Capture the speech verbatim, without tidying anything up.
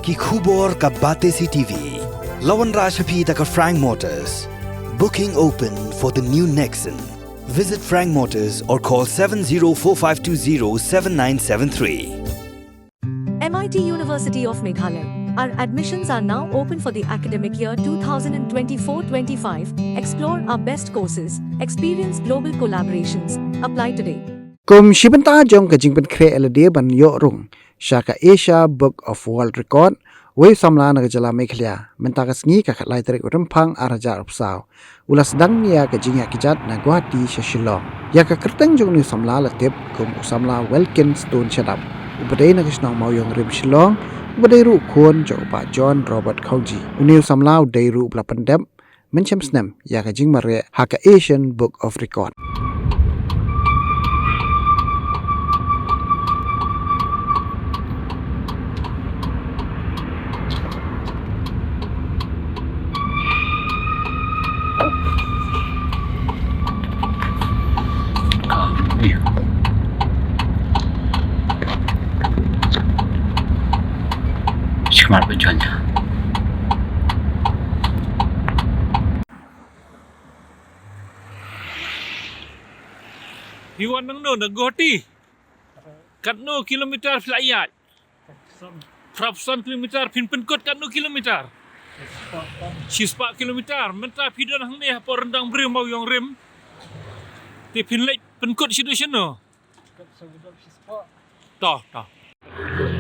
Ki khubor ka Batesi TV. La wanrah sha phi da ka Frank Motors. Booking open for the new Nexon. Visit Frank Motors or call seven zero four five two zero seven nine seven three. M I T University of Meghalaya. Our admissions are now open for the academic year two thousand twenty-four twenty-five. Explore our best courses, experience global collaborations. Apply today. Kum shi bynta jong ka jingpynkhreh lade ban ïoh rung sha ka Asia Book of World Record, wei u samla na ka jylla Meghalaya, mynta ka sngi ka khatlai tarik u Rymphang ar hajar arphew saw, u la sdang ïa ka jingïaid kjat na Guwahati sha Shillong. Ïa ka kyrteng jong une u samla la tip kum u samla Wilkins Tun Shadap, uba dei na ka shnong Mawïong Rim, Shillong, uba dei ruh u khun jong u Bah John Robert Khongji. Une u samla u dei ruh uba la pyndep mynshem snem ïa ka jingmareh ha ka Asian Book of Record. Shmat ba jon. Phi wan nangno, na Guwahati? Katno kilometer phi la ïaid? Phraphew kilometer. Phin pynkut katno kilometer? Shispah kilometer. Mynta phi don hangne hapoh ryndang briew Mawïong Rim. Te phin leit pynkut shaduh shano? To, to.